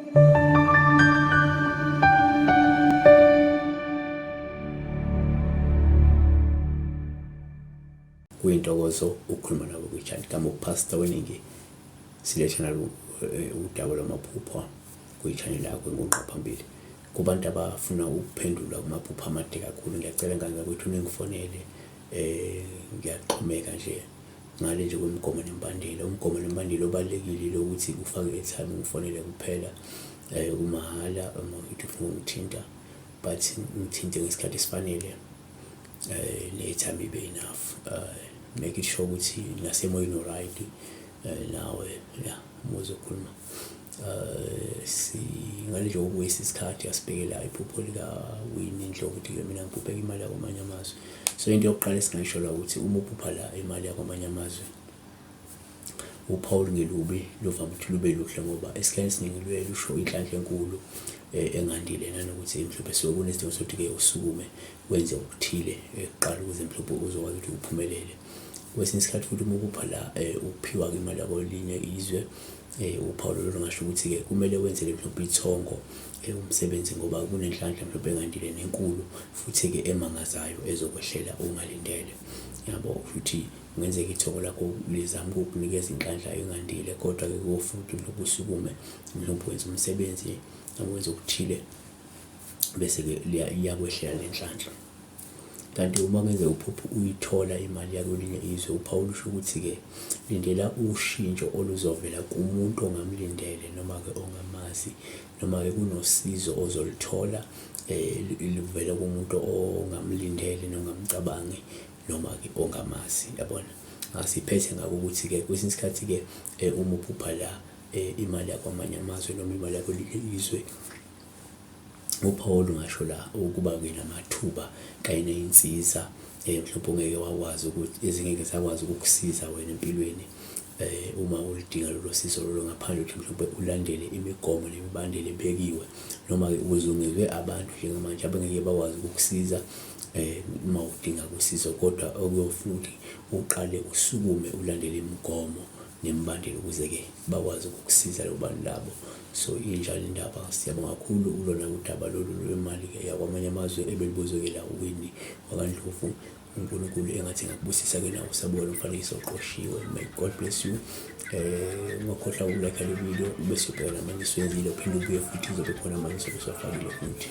Kuyintokozo ukukhuluma nawe kwi-channel igama uPastor Weningi siletha nalo udaba lwamaphupho kwi-channel yakho engunqa phambili. Kubantu abafuna ukuphendula kumaphupho amade kakhulu ngiyacela ngane zakwethu ningifonele ngiyaxhumeka nje ngale nje kwemigomo nemibandela. Umgomo nemibandela obalulekile ukuthi ufake i-airtime ungifonele kuphela kumahhala uma ukuthi ufuna ukungithinta but ngithinte ngesikhathi esifanele ne-airtime ibe enough. Make it sure ukuthi nasemoyeni u-right nawe ya uma uzokhuluma. Ngale nje kokuweyista isikhathi asibheke la iphupho likaWinnie Ndlovu ukuthi-ke mina ngiphupheka imali yakwamanye amazwe. So into yokuqala esingayisho la ukuthi uma uphupha la imali yakwamanye amazwe uphawu olungelubi luvame ukuthi lube luhle ngoba esikhathini esiningi luye lusho inhlanhla enkulu engandile nanokuthi mhlawumbe suke kunesidingo sokuthi-ke usukume wenze okuthile kuqala ukuze mhlawumbe uzokwazi ukuthi uphumelele. Kwesinye isikhathi futhi uma ukupha la uphiwa-ke imali yakwelinye izwe uphawu lolo lungasho ukuthi-ke kumele wenzele mhlawumbe ithongo umsebenzi ngoba kunenhlanhla mhlawumbe engandile nenkulu futhi-ke emangazayo ezokwehlela ungalindele. Yabo futhi kungenzeka ithongo lakho lizame ukukunikeza inhlanhla engandile kodwa-ke kuyofuna ukuthi mhlawumbe usukume mhlawumbe wenze umsebenzi noma wenze okuthile bese-ke iyakwehlela le nhlanhla. Kanti uma kungenzeka uphuphe uyithola imali yakwelinye izwe, uPawulu usho ukuthi-ke lindela ushintsho oluzovela kumuntu ongamlindele noma-ke ongamazi noma-ke kunosizo ozoluthola luvela kumuntu ongamlindele nongamcabangi noma-ke ongamazi, yabona. Asiphethe ngako ukuthi-ke kwesinye isikhathi-ke uma uphupha la imali yakwamanye amazwe noma imali yakwelinye izwe, UPaul ungasho la ukuba-ke namathuba kanye ney'nsiza mhlawumpe ongeke wakwazi ukuthi ezingeke zakwazi ukukusiza wena empilweni uma ulidinga lolo sizo lolo ngaphandle kokuthi mhlawumpe ulandele imigomo nemibandela ebekiwe noma-ke uzungezwe abantu njengamanje abangeke bakwazi ukukusiza uma udinga usizo kodwa okuyofuna ukuthi uqale usukume ulandele imigomo nemibandela ukuze-ke bakwazi ukukusiza labo bantu labo. So injalo indaba, siyabonga kakhulu kulona udaba lolu lwemali-ke yakwamanye amazwe ebelibuzwe-ke la uWinnie wakaNdlovu. UNkulunkulu engathi engakubusisa-ke nawe usabuka lo mfanekiso oqoshiwe. May God bless you. Ungakhohlwa uku-like le video bese ubheka namanye esiwenzile uphinde ubuye futhi kuzobe khona amanye esobe siwafakile futhi.